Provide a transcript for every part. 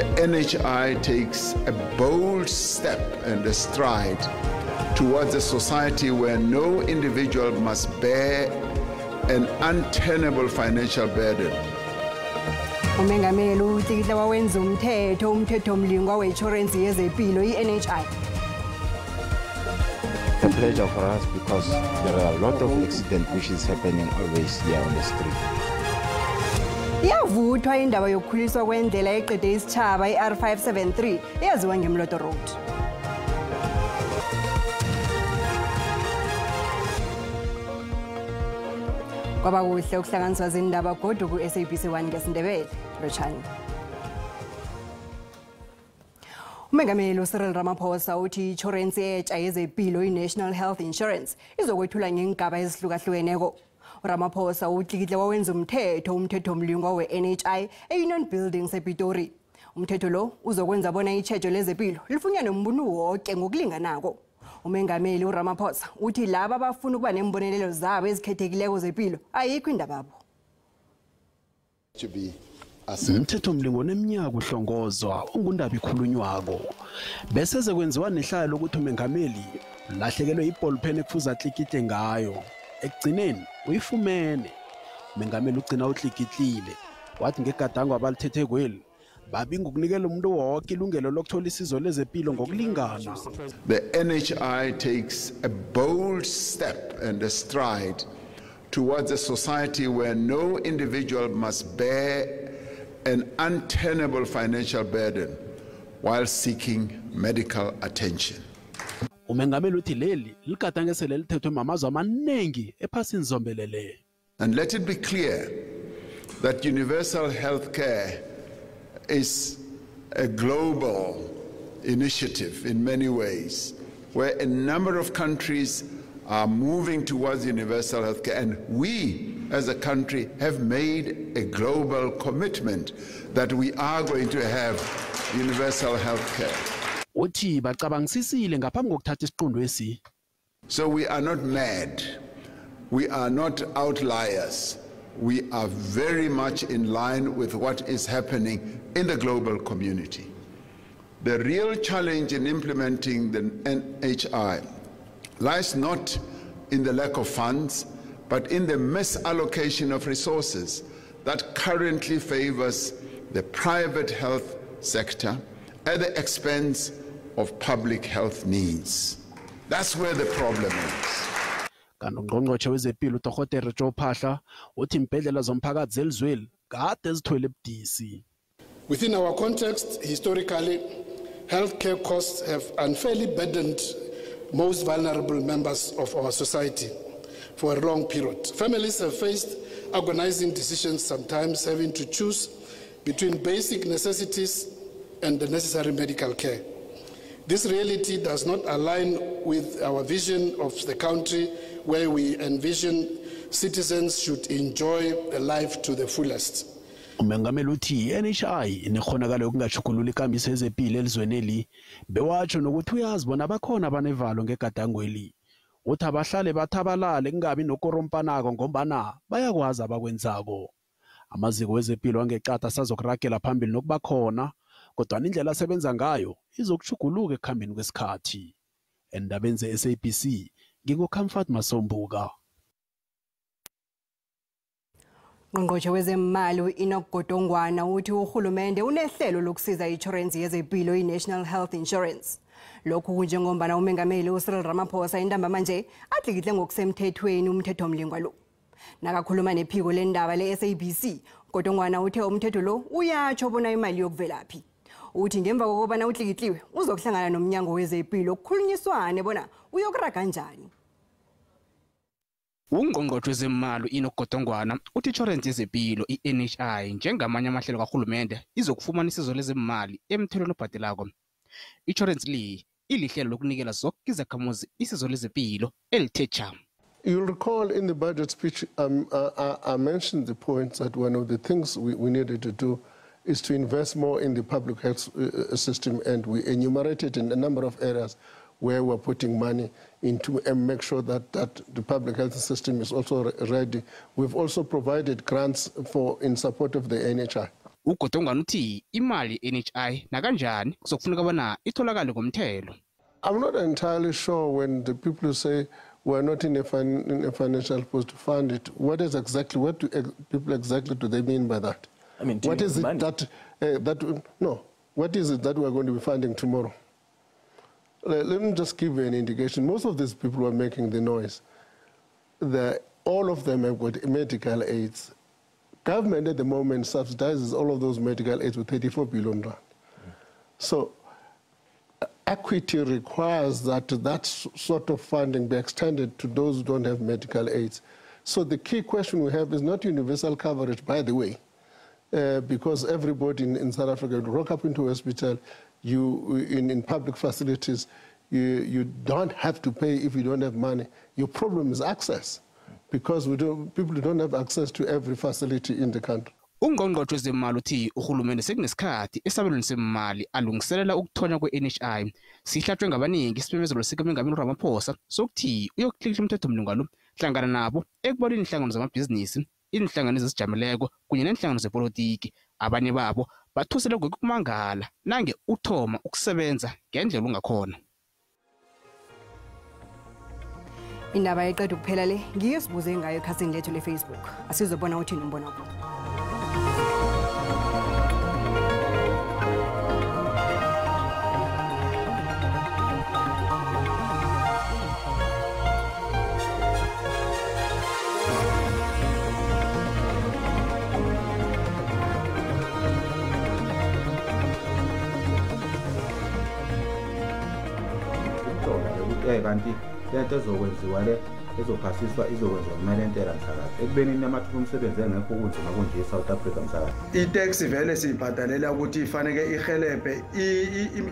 The NHI takes a bold step and a stride towards a society where no individual must bear an untenable financial burden. Umengameli utlikitla wawenza umthetho umthethomlingwa we-insurance yezepilo i-NHI. It's a pleasure for us because there are a lot of accidents which is happening always here on the street. Iyavuthwa indaba yokukhuliswa kwendlela eqede isitjhaba i-R573 eyaziwa ngeMloto Road. Kwaba kuhle ukuhlanganiswa zindaba godu ku-SABC 1 ngesiNdebele. Lotjhani. Umengameli uCyril Ramaphosa uthi i-insurance etsha yezepilo i-National Health Insurance izokwethulwa ngeengaba ezihlukahlukeneko. Ramaphosa utlikitle wawenza umthetho umthethomlingwa we-NHI e-Union Buildings ePitori. Umthetho lo uzokwenza bona itjhejo lezepilo lifunyanwe umuntu woke ngokulinganako. Umengameli uRamaphosa uthi laba abafuna ukuba nembonelelo zabo ezikhethekileko zepilo ayikho indababo. Umthethomlingwa oneminyaka uhlongozwa ungundaba ikhulunywako bese zekwenziwa nehlaya lokuthi umengameli ulahlekelwe iballpen ekufuze atlikitle ngayo. Ekugcineni uyifumene. Umengameli ugcina utlikitlile wathi ngegadango abalithethe kweli babi ngokunikela umuntu wonke ilungelo lokuthola isizo lezepilo ngokulingana. The NHI takes a bold step and a stride towards a society where no individual must bear an untenable financial burden while seeking medical attention. Umengameli uthi leli ligadango esele lithethwe mamazwe amaningi ephasini zombelele. And let it be clear that universal health care is a global initiative in many ways, where a number of countries are moving towards universal health care, and we as a country have made a global commitment that we are going to have universal health care. Uthi bacabangisisile ngaphambi kokuthatha isiqunto esi. So we are not mad. We are not outliers. We are very much in line with what is happening in the global community. The real challenge in implementing the NHI lies not in the lack of funds, but in the misallocation of resources that currently favors the private health sector at the expense of public health needs. That's where the problem is. Kanti ungqongqotjhe wezepilo uDr Joe Phaahla uthi iimbhedlela zomphakathi zelizweli kade zithwele ebudisi. Within our context, historically, healthcare costs have unfairly burdened most vulnerable members of our society for a long period. Families have faced agonizing decisions, sometimes having to choose between basic necessities and the necessary medical care. This reality does not align with our vision of the country where we envision citizens should enjoy a life to the fullest. Umengameli uthi i-NHI inekghonakalo yokungatjhugululi ikambiso yezepilo elizweneli, bewatsho nokuthi uyazi bona bakhona abanevalo ngegadangweli. Uthi abahlale bathabalale kungabi nokorompanako ngombana bayakwazi abakwenzako. Amaziko wezepilo angeqadi asazokuragela phambili nokuba khona, kodwa indlela asebenza ngayo izokutjhuguluka ekukhambeni kwesikhathi. Endabeni ze-SABC nginguComfort Masombuka. Ngqongqotjhe wezemali u-Enoch Godongwana uthi urhulumende unehlelo lokusiza i-insurance yezepilo i-National Health Insurance. Lokhu kunjengombana umengameli uCyril Ramaphosa intambama nje atlikitle ngokusemthethweni umthethomlingwa lo. Nakakhuluma nephiko lendaba le-SABC, Godongwana uthe umthetho lo uyatsho bona imali yokuvelaphi. Uthi ngemva kokobana utlikitliwe uzokuhlangana nomnyango wezepilo kukhulunyiswane bona uyokuraga njani. Ungqongqotjhe wezemali u-Enoch Godongwana uthi insurance yezepilo i-NHI njengamanye amahlelo karhulumende izokufumana isizo lezemali emthelweni obhadelako. Insurance le ilihlelo lokunikela zonke izakhamuzi isizo lezepilo elithe tjha. You'll recall in the budget speech, I mentioned the point that one of the things we needed to do is to invest more in the public health system, and we enumerated in a number of areas where we're putting money into and make sure that the public health system is also ready. We've also provided grants in support of the NHI. UGodongwana uthi imali ye-NHI nakanjani kuzokufuneka bona itholakale ngomthelo. I'm not entirely sure when the people who say we're not in a financial post to fund it, what do people exactly do they mean by that? I mean, what is it that, what is it that we're going to be funding tomorrow? Let me just give you an indication. Most of these people who are making the noise, all of them have got medical aids. Government at the moment subsidizes all of those medical aids with 34 billion rand. So equity requires that that sort of funding be extended to those who don't have medical aids. So the key question we have is not universal coverage, by the way, because everybody in South Africa would rock up into a hospital, in public facilities, you don't have to pay if you don't have money. Your problem is access, because people don't have access to every facility in the country. Ungqongqotjhe wezemali uthi uhulumende sekunesikhathi esabelweni semali alungiselela ukuthonywa kwe-NHI. Sihlatshwe ngabaningi isimemezelo sikaMengameli Ramaphosa sokuthi uyokutlikitla umthethomlingwa lo hlangana nabo ekubalweni iinhlangano zamabhizinisi, iinhlangano ezizijameleko kunye neenhlangano zepolitiki. Abanye babo bathusele ngokumangala nange uthoma ukusebenza ngendlela ungakhona. Indaba eqeda ukuphela le ngiyo sibuze ngayo ekhasini lethu le-Facebook. Asizobona uthini umbono wakho. Kanti lento ezokwenziwa le ezophasiswa izokwenziwa kumele entela msakazi ekubeni amathuba omsebenzi engekho kunzima kunje eSouth Africa msakazi. Itax vele siyibhadalela ukuthi ifaneke ihelebhe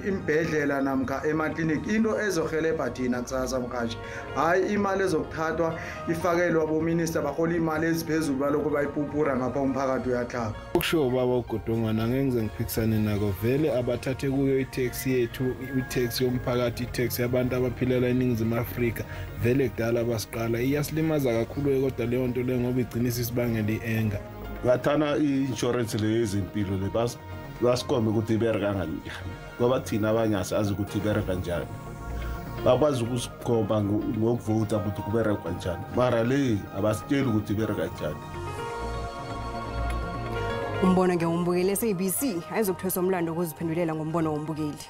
imbhedlela namkha emakliniki, into ezohelebha thina kusasa mkhathi. Hayi imali ezokuthathwa ifakelwa bominister bahola imali eziphezulu balokho bayipupura ngapha umphakathi uyatlhaga. Okusho baba uGodongwana ngeke ngize ngiphikisane nako, vele abathathe kuyo itax yethu, itax yomphakathi, itax yabantu abaphilela eNingizimu Afrika, vele kudala basiqala. Iyasilimaza kakhulu kodwa leyo nto leyo ngoba igcina isibangela i-anger. Ngathana i-insurance le yezempilo le basikhombe ukuthi ibereka kanjani, ngoba thina abanye asazi ukuthi ibereka kanjani. Bakwazi ukusikhomba ngokuvota ukuthi kubereka kanjani, mara le abasitsheli ukuthi ibereka kanjani. Umbono ngewombukeli SABC ayizokuthwesa umlando ukuziphendulela ngombono wombukeli.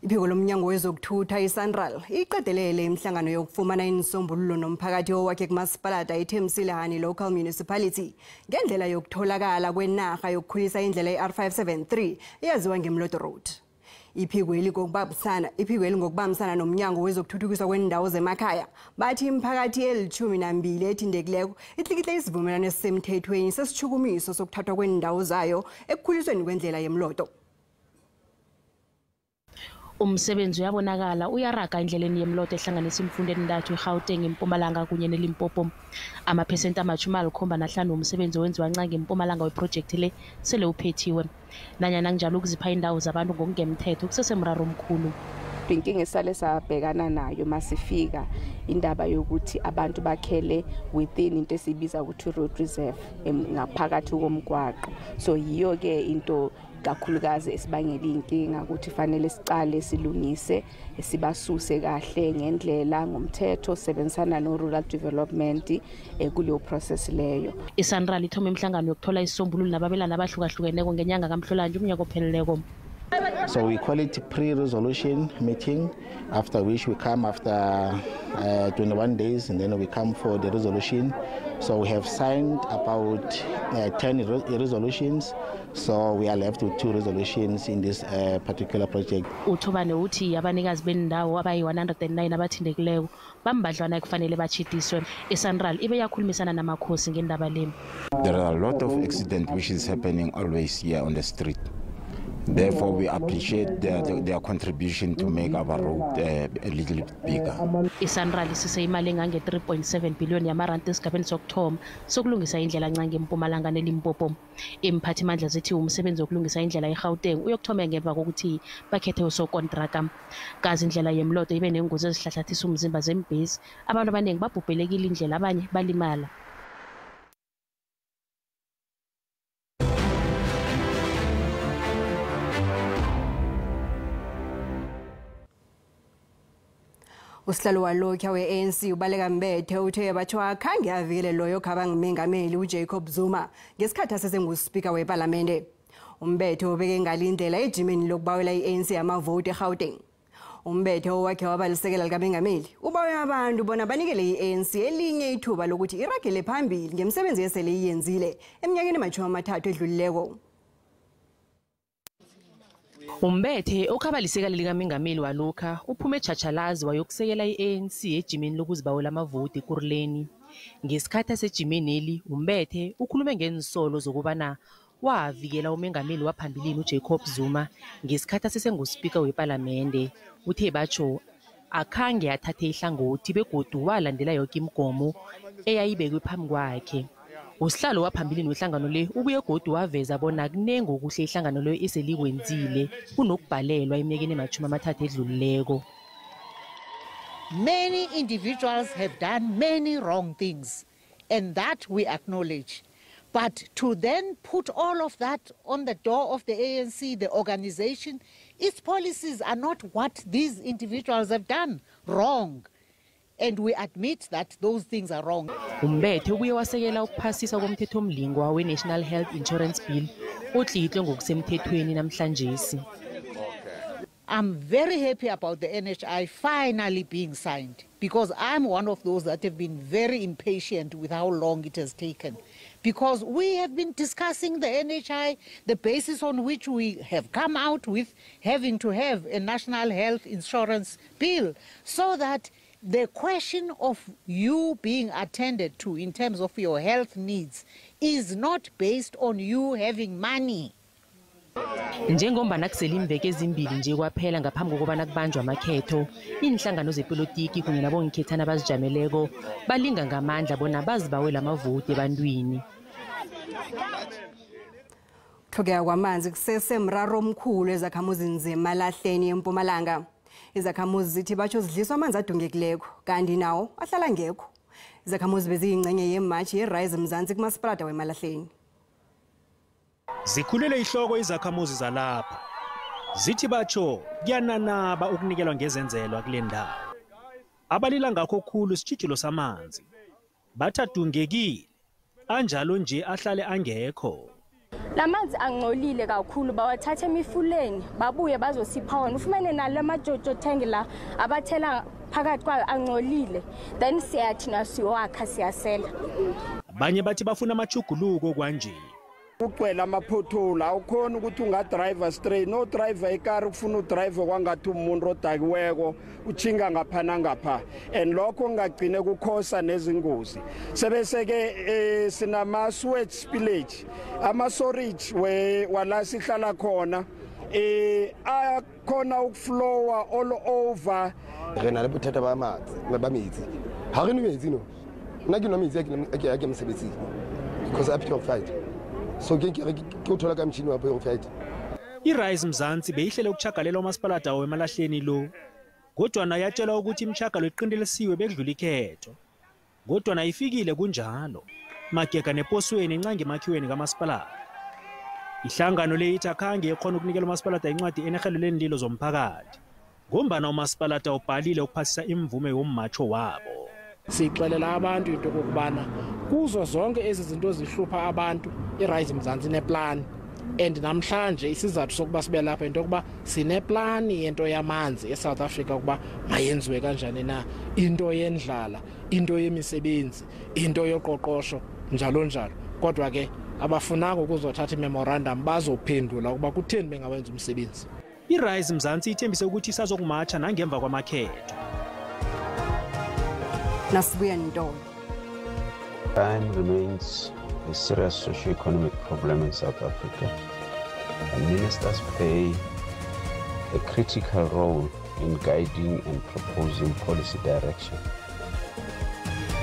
Iphiko lomnyango wezokuthutha iSANRAL iqedelele imihlangano yokufumana insombululo nomphakathi owakhe kumasipalata iThembisile Hani Local Municipality ngendlela yokutholakala kwenarha yokukhulisa indlela i-R573 eyaziwa ngeMloto Road. Iphiko ngokubambisana nomnyango wezokuthuthukiswa kwendawo zemakhaya bathi imiphakathi eli-12 ethintekileko itlikitle isivumelwano esisemthethweni sesichukumiso sokuthathwa kwendawo zayo ekukhulisweni kwendlela yeMloto. Umsebenzi uyabonakala uyaraga endleleni yeMloto ehlanganisa imfundo entathu iGauteng, iMpumalanga kunye neLimpopo. Amaphesenti 75 womsebenzi owenziwa nca ngeMpumalanga weprojekthi le sele uphethiwe. Nanyana kunjalo ukuzipha indawo zabantu ngokungemthetho kusesemraro omkhulu. Inkinga esale sabhekana nayo masifika indaba yokuthi abantu bakhele within into esibiza ukuthi road reserve ngaphakathi komgwaqo. So yiyo ke into kakhulukazi esibangela inkinga ukuthi fanele sicale silungise sibasuse kahle ngendlela ngomthetho sebenzisana no rural development kuleyo process leyo. ISANRAL ithoma imihlangano yokuthola isisombululo nababelani abahlukahlukeneko ngenyanga kaMhlolanja umnyaka opheleleko. So we call it pre-resolution meeting, after which we come after 21 days and then we come for the resolution. So we have signed about 10 resolutions, so we are left with 2 resolutions in this particular project. Uthobane uthi abanikazi bendawo abayi-109 abathintekileko bambadlwana ekufanele batshidiswe. ISANRAL ibe yakhulumisana namakhosi ngendaba le. There are a lot of accidents which is happening always here on the street. Therefore, we appreciate their contribution to make our road a little bit bigger. ISANRAL isise imali engange-3.7 billion yamarandi esigabeni sokuthoma sokulungisa indlela nca ngeMpumalanga neLimpopo. Imphathimandla zithi umsebenzi wokulungisa indlela eGauteng uyokuthoma ngemva kokuthi bakhethe usokontraka. Kazi indlela yeMloto ibe nengozi ezihlahlathisa umzimba zembhesi, abantu abaningi babhubhelekile indlela, abanye balimala. Usihlalo walokhu we-ANC uBaleka Mbethe uthe bathiwa akhange avikele loyo khaba ngumengameli uJacob Zuma ngesikhathi asesenguspika wePalamende. Umbethe ubeke ngalindlela ejimeni lokubawela i-ANC amavoti eGauteng. Umbethe owakhe waba lisekela likamengameli ubawe abantu bona banikele i-ANC elinye ithuba lokuthi iragele phambili ngemisebenzi esele iyenzile eminyakeni 30 edlulileko. Umbethe okhaba lisekela likamengameli walokha uphume tjhatjhalazi wayokusekela i-ANC ejimeni lokuzibawela amavoti eKurhuleni. Ngesikhathi asejimeneli umbethe ukhulume ngeensolo zokubana wavikela umengameli waphambilini uJacob Zuma ngesikhathi asesenguspika wePalamende. Uthe batsho akhange athathe ihlangothi begodu walandela yoke imigomo eyayibekwe phambi kwakhe. Usihlalo waphambilini wehlangano le ubuye godu waveza bona kunengi okuhle ihlangano leyo eselikwenzile kunokubhalelwa eminyakeni 30 edlulileko. Many individuals have done many wrong things, and that we acknowledge. But to then put all of that on the door of the ANC, the organization, its policies are not what these individuals have done wrong. And we admit that those things are wrong. Umbethe ubuye wasekela ukuphasiswa komthethomlingwa we-National Health Insurance Bill otlikitlwe ngokusemthethweni namhlanjesi. I'm very happy about the NHI finally being signed, because I'm one of those that have been very impatient with how long it has taken. Because we have been discussing the NHI, the basis on which we have come out with having to have a national health insurance bill, so that the question of you being attended to in terms of your health needs is not based on you having money. Njengombana kusele iimveke ezimbili nje kwaphela ngaphambi kokubana kubanjwe amakhetho, iinhlangano zepolitiki kunye nabongikhethana abazijameleko balinga ngamandla bona bazibawele amavoti ebantwini. Kutlhogeka kwamanzi kusesemraro omkhulu ezakhamuzini zeMalahleni eMpumalanga. Izakhamuzi zithi batsho zidliswa amanzi adungekileko kanti nawo ahlala ngekho. Izakhamuzi beziyingcenye yematshi ye-Rise Mzansi kumasipalata weMalahleni. Zikhulele ihloko izakhamuzi zalapha. Zithi batsho kuyananaba ukunikelwa ngezenzelwa kule ndawo. Abalila ngakho khulu isitjhijilo samanzi. Bathi adungekile, anjalo nje ahlale angekho. Lamanzi angcolile kakhulu, bawathatha emifuleni babuye bazosipha wona. Ufumane nalo amajojo tank la abathela phakathi kwayo angcolile, then siyathina siwakha siyasela. Abanye bathi bafuna amachuguluko kwanje. Kugcwele ama-pothole, awukhona ukuthi ungadrayiva straight. No driver ikari ufuna udrayive kwangathi umuntu odakiweko uchinga ngapha nangapha, and lokho kungagcine kukhosa nezingozi. Sebese-ke sinama-sewage spillage, ama-storage wala sihlala khona ayakhona ukuflowa all over. Re na le bothata ba metsi. Ha re nwe metsi no. Nna ke nwa metsi a ke mosebetsing because I purified. So ke uthola ka mtshini wa purified. I-Rise Mzansi beyihlele ukuchagalela umasipalata weMalahleni lo. Kodwa yatshelwa ukuthi imishagalo iqintelisiwe bekudlula ikhetho. Kodwa ifikile kunjalo. Magega neposweni incange emakhiweni kamasipalata. Ihlangano le ithi akhange ikhona ukunikela umasipalata incwadi enerhelo leenlilo zomphakathi. Ngombana umasipalata ubhalile ukuphasisa imvume yommatsho wabo. Sixelela abantu into kokubana kuzo zonke ezi zinto zihlupha abantu iRise Mzansi neplan, and namhlanje isizathu sokuba sibe lapha into yokuba sineplani yento yamanzi eSouth Africa ukuba mayenziwe kanjani na, into yendlala, into yemisebenzi, into yoqoqosho njalo njalo. Kodwa ke abafunanga ukuzothatha imemorandum bazophendula ukuba kutheni bengawenza umsebenzi. iRise Mzansi ithembise ukuthi isazokumatsha nangemva kwamakhetho. Nasibuya ntolo. Crime remains a serious socio-economic problem in South Africa, and ministers play a critical role in guiding and proposing policy direction.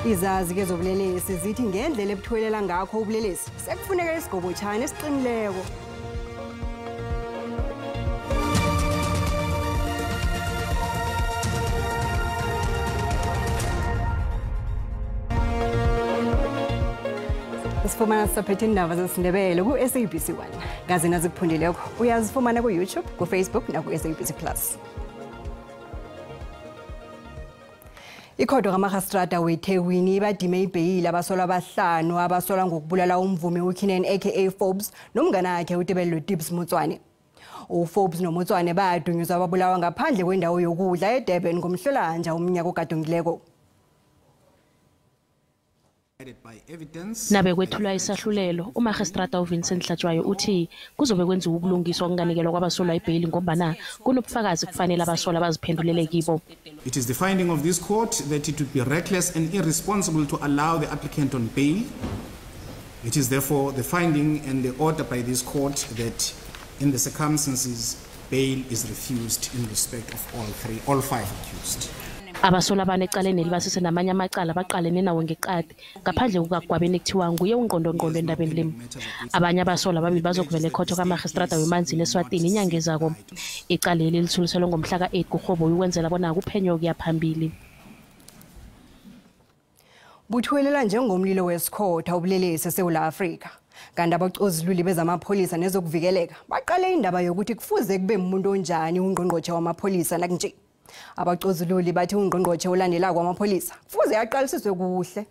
Izazi ke zobulelesi zithi ngendlela ebuthwelela ngakho ubulelesi sekufuneka isigobotshana esiqinileko. Sifumana sisaphethe indaba zesiNdebele ku-SABC 1. Kazi nazikuphundileko uyazifumana ku-YouTube, ku-Facebook naku-SABC Plus. Ikhotho kaMarhastrada weThekwini ibadime ibheyili abasolwa abahlanu abasolwa ngokubulala umvumi uKiernan aka Forbes nomnganakhe uTebello Tibbs Motswane. uForbes noMotswane badunyuzwa babulawa ngaphandle kwendawo yokudla eDurban ngomhlolanja umnyaka ogadungileko. Nabe kwethulwa isahlulelo, uMarhastrada uVincent Hlatshwayo uthi kuzobe kwenziwa ubulungiswa okunganikelwa kwabasolwa ibheyili ngombana kunobufakazi kufanele abasolwa baziphendulele kibo. It is the finding of this court that it would be reckless and irresponsible to allow the applicant on bail. It is therefore the finding and the order by this court that in the circumstances bail is refused in respect of all five accused. Abasolwa abane ecaleni elibasise namanye amacala baqalene nawo ngeqadi ngaphandle kukagwabeni ekuthiwa nguye ungqondongqondo endabeni le. Abanye abasolwa ababili bazokuvela ekhotho kaMarhastrada weManzini eSwatini inyanga ezako. Icala leli lithuliselwe ngomhla ka-8 kuRhoboyi ukwenzela bona kuphenywe ukuya phambili. Buthuwelela njengomlilo wesikhotha ubulelesi eSouth Africa. Kanti abacozululi bezamapholisa nezokuvikeleka baqale indaba yokuthi kufuze kube umuntu onjani ungqongqotjhe wamapholisa nakunje. Abacozululi bathi ungqongqotjhe olandelako wamapholisa kufuze aqalisiswe kuhle.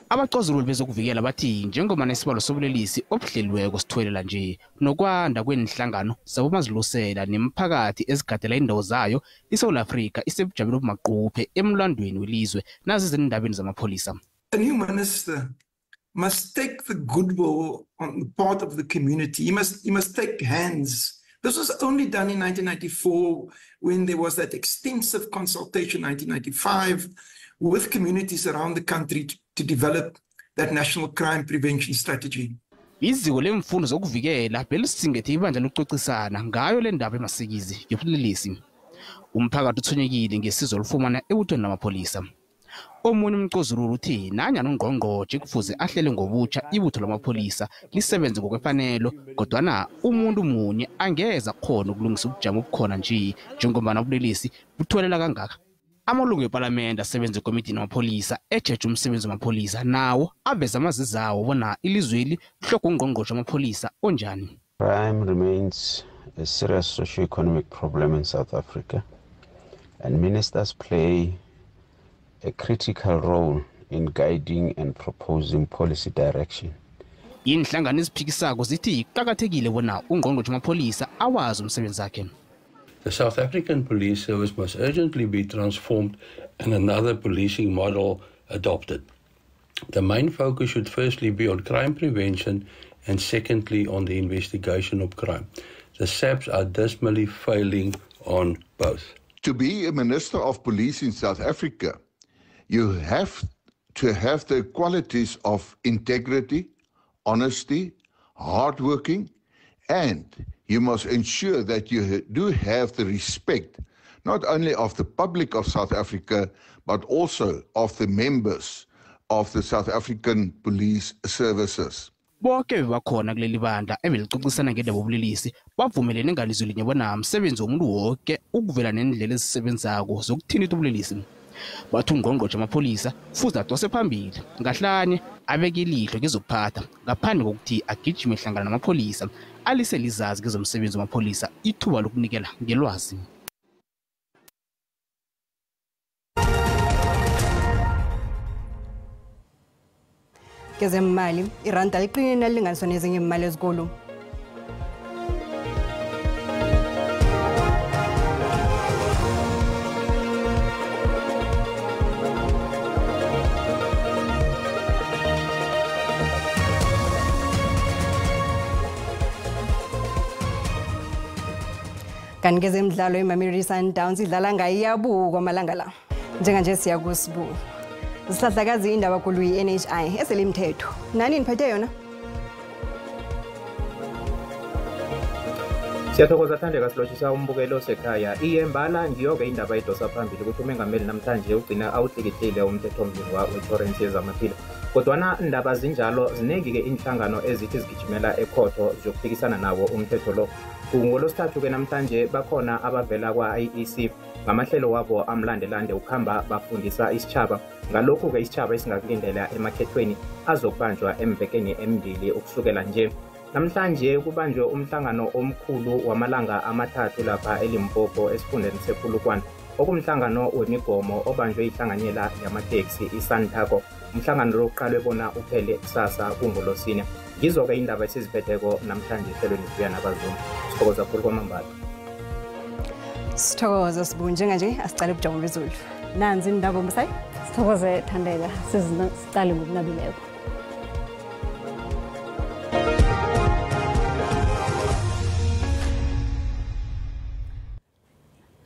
Abacozululi bezokuvikela bathi njengoba nesibalo sobulelesi obuhleliweko sithuwelela nje nokwanda kwenhlangano zabomazilusela nemiphakathi ezigadela indawo zayo, iSouth Africa isebujameni obumaquphe emlandweni welizwe nazizendabeni zamapholisa. A new minister must take the goodwill on the part of the community. He must take hands. This was only done in 1994 when there was that extensive consultation, 1995, with communities around the country to develop that national crime prevention strategy. Iziko lemfundo zokuvikela belisingethe ibandla lokucocisana ngayo le ndaba emasikizi yobulelesi. Umphakathi uthonyekile ngesizo olufumana ebuthweni lamapholisa. Omunye umcozululi uthi nanyana ungqongqotjhe kufuze ahlele ngobutsha ibutho lamapholisa lisebenze ngokwefanelo, kodwana umuntu munye angeze akhona ukulungisa ubujamo obukhona nje njengoba ubulelesi buthuwelela kangaka. Amalungu ePalamende asebenza ekomidini yamapholisa ejeje umsebenzi wamapholisa nawo aveza amazizawo bona ilizweli lihloko ungqongqotjhe wamapholisa onjani. Crime remains a serious socio-economic problem in South Africa, and ministers play a critical role in guiding and proposing policy direction. Inhlangano eziphikisako zithi kuqakathekile bona ungqongqotjhe wamapholisa awazi umsebenzi wakhe. The South African Police Service must urgently be transformed and another policing model adopted. The main focus should firstly be on crime prevention and secondly on the investigation of crime. The SAPS are dismally failing on both. To be a minister of police in South Africa, you have to have the qualities of integrity, honesty, hardworking, and you must ensure that you do have the respect not only of the public of South Africa, but also of the members of the South African Police Services. Bonke bebakhona kuleli bandla ebelicocisana ngendaba yobulelesi bavumelene ngalizwi linye bona umsebenzi womuntu wonke ukuvela nendlela ezisebenzako zokuthinta ubulelesi. Bathi ungqongqotjhe wamapholisa kufuze adose phambili ngahlanye abeke ilihlo kezokuphatha ngaphandle kokuthi agijime hlangana namapholisa alise lizazi kezomsebenzi wamapholisa ithuba lokunikela ngelwazi. Kezemali, iranda liqinile nalinganiswa nezinye imali ezikulu. Kanti kezemidlalo iMamelodi Sundowns idlala ngayo iyabukwa amalanga la. Njenganje siya kuSibu. Sihlahlakazi indaba kulu yi-NHI eselimthetho. Nani niphethe yona? Siyathokoza Thandeka, silotshisa umbukelo osekhaya. Iyembala ngiyo-ke indaba edosa phambili ukuthi umengameli namhlanje ugcina awutlikitlile umthethomlingwa we-insurance yezamaphilo. Kodwana ndaba zinjalo ziningi-ke inhlangano ezithi zigijimela ekhotho ziyokuphikisana nawo umthetho lo. Ngolosithathu-ke namhlanje bakhona abavela kwa-IEC ngamahlelo wabo amlandelande ukuhamba bafundisa isitshaba. Ngalokhu-ke isitshaba esingakulindela emakhethweni azokubanjwa emvekeni emibili ukusukela nje. Namhlanje kubanjwe umhlangano omkhulu wamalanga amathathu lapha eLimpopo esifundeni sePolokwane. Okumhlangano wemigomo obanjwe ihlanganyela yamateksi iSantaco. Umhlangano lo uqalwe bona uphele kusasa kungolosine. Ngizo-ke indaba esiziphetheko namhlanje ehlelweni Sibuya Nabazumi. Sithokoza khulu kwamambala. Sithokoze Sibu, njenganje asicale ubujamo bezulu. Nanzi indaba Msayi. Sithokoze Thandeka, siqale ngokunabileko.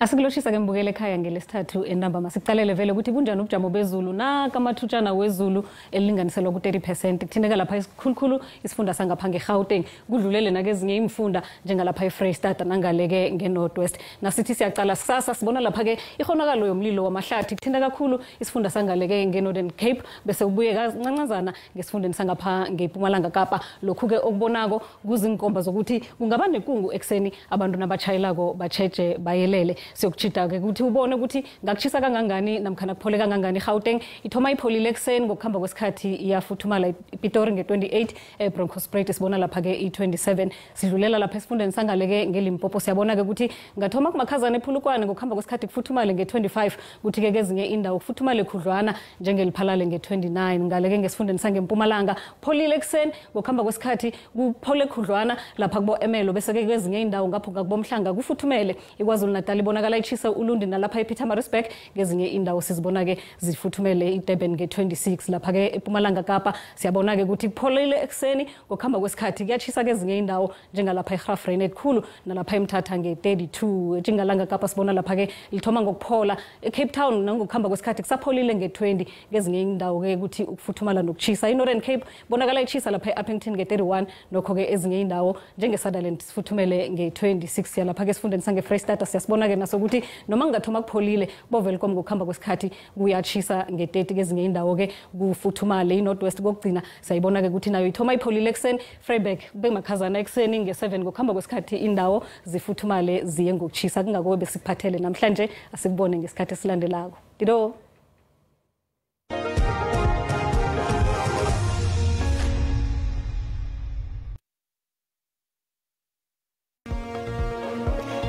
Asikulotshisa ke mbukele ekhaya ngelesithathu entambama. Sicalele vele ukuthi bunjani ubujamo bezulu nakamathutshana wezulu elilinganiselwa ku-30% kuthinteka lapha isikhulukhulu isifunda sangapha nge-Gauteng, kudlulele nakezinye imfunda njengalapha eFreyistata nangaleke nge-North West. Nasithi siyaqala kusasa sibona lapha-ke ihonakalo yomlilo wamahlathi kuthinta kakhulu isifunda sangaleke nge-Northern Cape, bese ubuye kancancazana ngesifundeni sangapha ngePumalanga Kapa. Lokhu-ke okubonako kuzinkomba zokuthi kungaba nekungu ekuseni, abantu nabatshayelako batsheje bayelele. Siyokuchida-ke ukuthi ubone ukuthi ngakuchisa kangangani namkhana kuphole kangangani. Gauteng ithoma ipholile ekuseni, ngokuhamba kwesikhathi iyafuthumala. iPitori nge-28, eBronkhorstspruit sibona lapha-ke i-27. Sidlulela lapha esifundeni sangaleke ngeLimpopo, siyabona-ke ukuthi ngathoma kumakhazana ePhulukwane, ngokuhamba kwesikhathi kufuthumale nge-25, kuthi-ke kezinye indawo kufuthumale khudlwana njengeliphalale nge-29. Ngaleke ngesifundeni sangempumalanga pholile ekuseni, ngokuhamba kwesikhathi kuphole khudlwana lapha kubo Emelo, bese-ke kwezinye indawo ngapho ngakubomhlanga kufuthumele. iKwaZulu Natal ibonakala itshisa Ulundi nalapha ePietermaritzburg, ngezinye indawo sizibona-ke zifuthumele iDurban nge-26. Lapha-ke ePumalanga Kapa siyabona-ke ukuthi kupholile ekuseni, ngokuhamba kwesikhathi kuyatshisa kezinye indawo njengalapha eGraafrenet khulu nalapha eMthatha nge-32. Njengalanga Kapa sibona lapha-ke lithoma ngokuphola. eCape Town nangokuhamba kwesikhathi kusapholile nge-20, ngezinye indawo-ke ukuthi ukufuthumala nokuchisa. I-Northern Cape bonakala itshisa lapha e-Upington nge-31, nokho-ke ezinye indawo njenge-Sutherland sifuthumele nge-26. Yalapha-ke esifundeni sange-Freystata siyasibona-ke naso ukuthi noma kungathoma kupholile boVelkom ngokuhamba kwesikhathi kuyatshisa nge-30, kezinye indawo-ke kufuthumale. I-North West kokugcina siyayibona-ke ukuthi nayo ithoma ipholile ekuseni. Vryburg kube makhazana ekuseni nge-7, ngokuhamba kwesikhathi indawo zifuthumale ziye ngokuchisa. Kungako besikuphathele namhlanje, asikubone ngesikhathi esilandelako. Dido.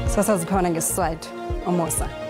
Sasa zikhona ngesiswati. Omosa.